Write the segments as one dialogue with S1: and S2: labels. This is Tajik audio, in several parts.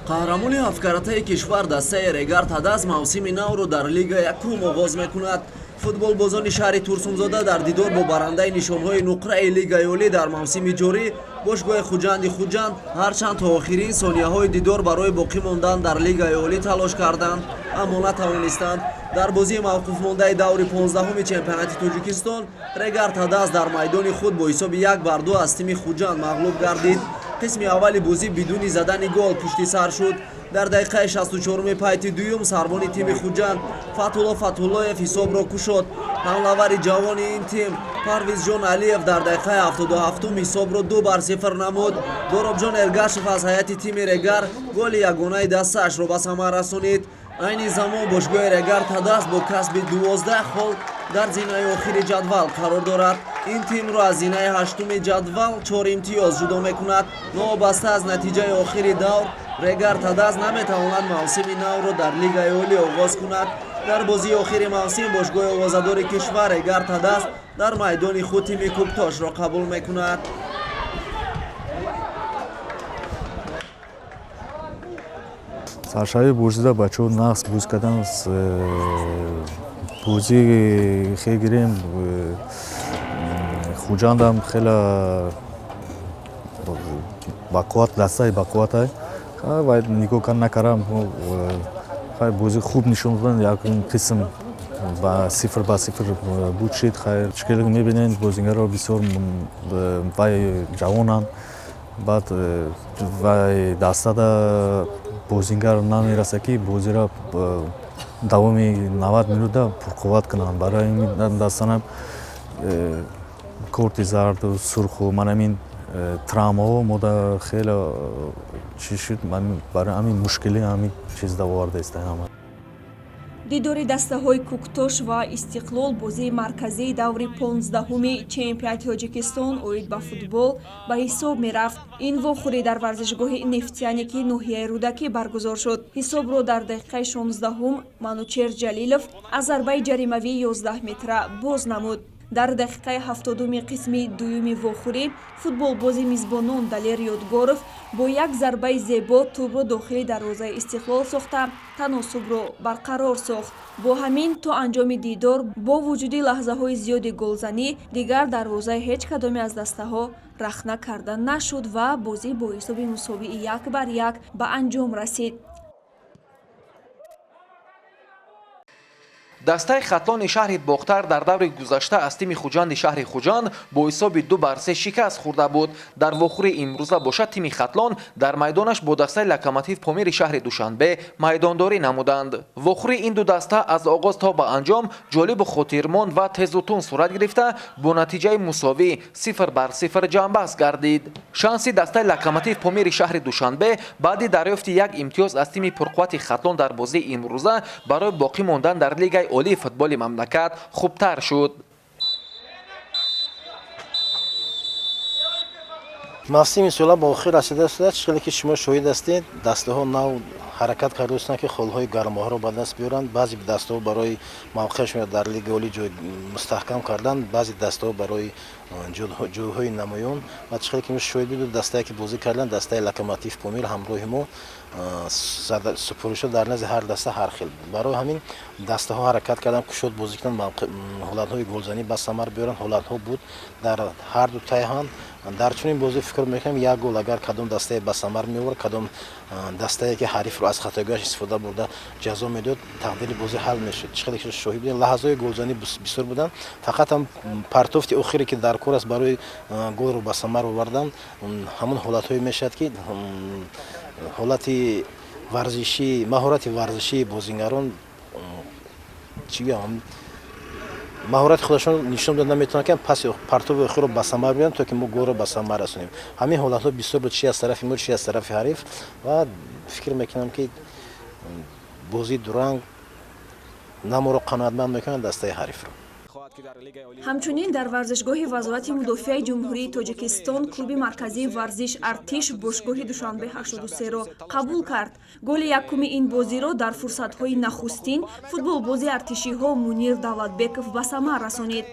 S1: Қаҳрамони ҳафткаратаи кишвар, дастаи Регар Тадаз, мавсими навро дар Лига якум оғоз мекунад. Футболбозони шаҳри Турсунзода дар дидор бо барандаи нишонҳои нуқраи Лигаи Олӣ дар мавсими ҷорӣ, бошгоҳи Хуҷанди Хуҷанд, ҳарчанд то охирин сонияҳои дидор барои боқӣ мондан дар Лигаи Олӣ талош карданд, аммо натавонистанд. Дар бозии мавқуфмондаи даври 15-уми чемпионати Тоҷикистон Регар Тадаз дар майдони худ бо ҳисоби 1-2 аз тими Хуҷанд мағлуб гардид. Қисми аввали бозӣ бидуни задани гол пушти сар шуд. Дар дақиқаи 64-уми пайти дуюм сарбони тими Хуҷанд Фатҳулло Фатҳуллоев ҳисобро кушод. Ҳамлавари ҷавони ин тим Парвизҷон Алиев дар дақиқаи 77-ум ҳисобро 2-0 намуд. Доробҷон Эргашев аз ҳайати тими Регар голи ягонаи дастаашро ба самар расонид. Айни замон бошгоҳи Регар Тадаз бо касби 12 хол дар зинаи охири ҷадвал қарор дорад. Ин тимро аз зинаи ҳаштуми ҷадвал чор имтиёз ҷудо мекунад. Новобаста аз натиҷаи охири давр, Регар Тадаз наметавонад мавсими навро дар Лигаи Олӣ оғоз кунад. Дар бозии охири мавсим бошгоҳи овозадори кишвар Регар Тадаз дар майдони худ тими Кӯктошро қабул мекунад.
S2: Саршавии бозида бачаҳо нағз бозӣ кардан. Бозӣ хел гирем, Хуҷандам хеле бақувват, дастаи бақувватай. Вай нигоҳ накардам, хай, бозӣ хуб нишон додан. Якум қисм ба 0-0 буд шид. Хайр, чӣ хеле мебинед, бозингаро бисёр вай ҷавонанд. Баъд вай дастада бозингар намерасад, ки бозиро давоми 90 минута пурқувват кунанд. Барои ин дастанам корти зарду сурху ман ҳамин травмаҳо мода хеле чӣ шуд, барои ҳамин мушкилӣ ҳамин чиз оварда иста ҳама.
S3: Дидори дастаҳои Кӯктош ва Истиқлол бозии марказии даври 15-уми чемпионати Тоҷикистон оид ба футбол ба ҳисоб мерафт. Ин вохӯрӣ дар варзишгоҳи Нефтяники ноҳияи Рӯдакӣ баргузор шуд. Ҳисобро дар дақиқаи 16-ум Манучер Ҷалилов аз зарбаи ҷаримавии 11 метра боз намуд. Дар дақиқаи 70-уми қисми дуюми вохӯрӣ футболбози мизбонон Далер Ёдгоров бо як зарбаи зебо тӯбро дохили дарвозаи Истиқлол сохта, таносубро барқарор сохт. Бо ҳамин то анҷоми дидор бо вуҷуди лаҳзаҳои зиёди голзанӣ дигар дарвозаи ҳеҷ кадоме аз дастаҳо рахна карда нашуд ва бозӣ бо ҳисоби мусовии 1-1 ба анҷом расид.
S4: Дастаи Хатлони шаҳри Бохтар дар даври гузашта аз тими Хуҷанди шаҳри Хуҷанд бо ҳисоби 2-3 шикаст хӯрда буд. Дар вохӯри имрӯза бошад, тими Хатлон дар майдонаш бо дастаи Локомотив Помири шаҳри Душанбе майдондорӣ намуданд. Вохӯри ин ду даста аз оғоз то ба анҷом ҷолибу хотирмонд ва тезу тунд сурат гирифта, бо натиҷаи мусовӣ 0-0 ҷамъбаст гардид. Шанси дастаи Локомотив Помири шаҳри Душанбе баъди дарёфти як имтиёз аз тими пурқуввати Хатлон дар бозии имрӯза барои боқӣ мондан дар Лигаи Олии футболи мамлакат хубтар шуд.
S5: Мавсими сола ба охир расида истодааст. Чӣ хеле ки шумо шоҳид ҳастед, дастаҳо нав ҳаракат карда истоданд, ки холҳои гармоҳаро ба даст биёранд. Баъзе дастаҳо барои мавқеашонро дар Лигаи Олӣ ҷой мустаҳкам кардан, баъзе дастаҳо барои ҷойҳои намоён. Ва чӣ хеле ки шоҳид будед, дастае ки бозӣ карданд, дастаи Локомотив Помир ҳамроҳи мо, супоришҳо дар назди ҳар даста ҳар хел. Барои ҳамин дастаҳо ҳаракат карданд, кушод бозӣ кунанд, ҳолатҳои голзанӣ ба самар биёранд. Ҳолатҳо буд дар ҳарду тайҳан. Дар чунин бозӣ фикр мекунем, як гол агар кадом дастае ба самар меовард, кадом дастае ки ҳарифро аз хатогиаш истифода бурда ҷазо медод, тақдири бозӣ ҳал мешуд. Чӣ хеле шоҳид будем, лаҳзаҳои голзанӣ бисёр буданд. Фақат ҳам партофти охире, ки дар кор аст барои голро ба самар овардан, ҳамон ҳолатҳое мешавад, ки ҳолати варзишӣ, маҳорати варзишии бозингарон, чӣ гӯям, маҳорати худашон нишон дода наметавонанд, ки паси партови охирро ба самар биёранд, то ки мо голро ба самар расонем. Ҳамин ҳолатҳо бисёр буд, чи аз тарафи мо, чи аз тарафи ҳариф. Ва фикр мекунам, ки бозии дуранг на моро қаноатманд мекунад, дастаи ҳарифро.
S3: Ҳамчунин дар варзишгоҳи Вазорати мудофиаи Ҷумҳурии Тоҷикистон клуби марказии варзиш Артиш бошгоҳи Душанбе 83-ро қабул кард. Голи якуми ин бозиро дар фурсатҳои нахустин футболбози артишиҳо Мунир Давлатбеков ба самар расонид.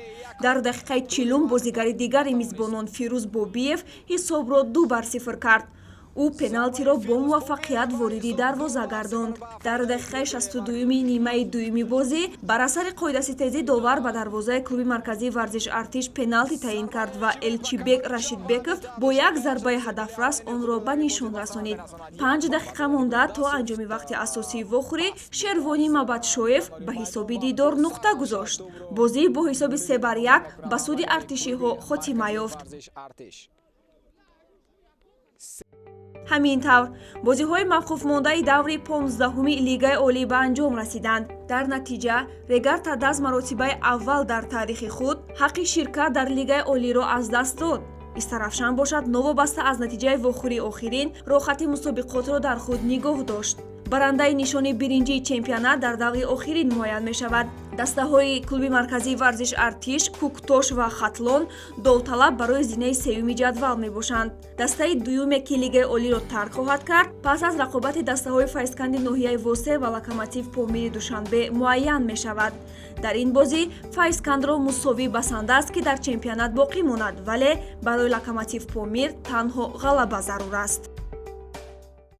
S3: Дар дақиқаи 40-ум бозигари дигари мизбонон Фирӯз Бобиев ҳисобро 2-0 кард. Ӯ пеналтиро бо муваффақият вориди дарвоза гардонд. Дар дақиқаи 62-юми нимаи дуюми бозӣ бар асари қоидаситезӣ довар ба дарвозаи клуби марказии варзиш Артиш пеналти таъин кард ва Элчибек Рашидбеков бо як зарбаи ҳадафрас онро ба нишон расонид. 5 дақиқа монда то анҷоми вақти асосии вохӯрӣ Шервонӣ Мабадшоев ба ҳисоби дидор нуқта гузошт. Бозӣ бо ҳисоби 3-1 ба суди артишиҳо хотима ёфт. Ҳамин тавр, бозиҳои мавқуфмондаи даври 15-уми Лигаи олӣ ба анҷом расиданд. Дар натиҷа Регар Тадаз маротибаи аввал дар таърихи худ ҳаққи ширкат дар Лигаи олиро аз даст дод. Истаравшан бошад, новобаста аз натиҷаи вохӯрии охирин, роҳхати мусобиқотро дар худ нигоҳ дошт. Барандаи нишони биринҷии чемпионат дар даври охирин муайян мешавад. Дастаҳои клуби марказии варзиш Артиш, Куктош ва Хатлон довталаб барои зинаи сеюми ҷадвал мебошанд. Дастаи дуюме, ки Лигаи олиро тарк хоҳад кард, пас аз рақобати дастаҳои Файзканди ноҳияи Восе ва Локомотив Помири Душанбе муайян мешавад. Дар ин бозӣ Файзкандро мусовӣ басанда аст, ки дар чемпионат боқӣ монад, вале барои Локомотив Помир танҳо ғалаба зарур аст.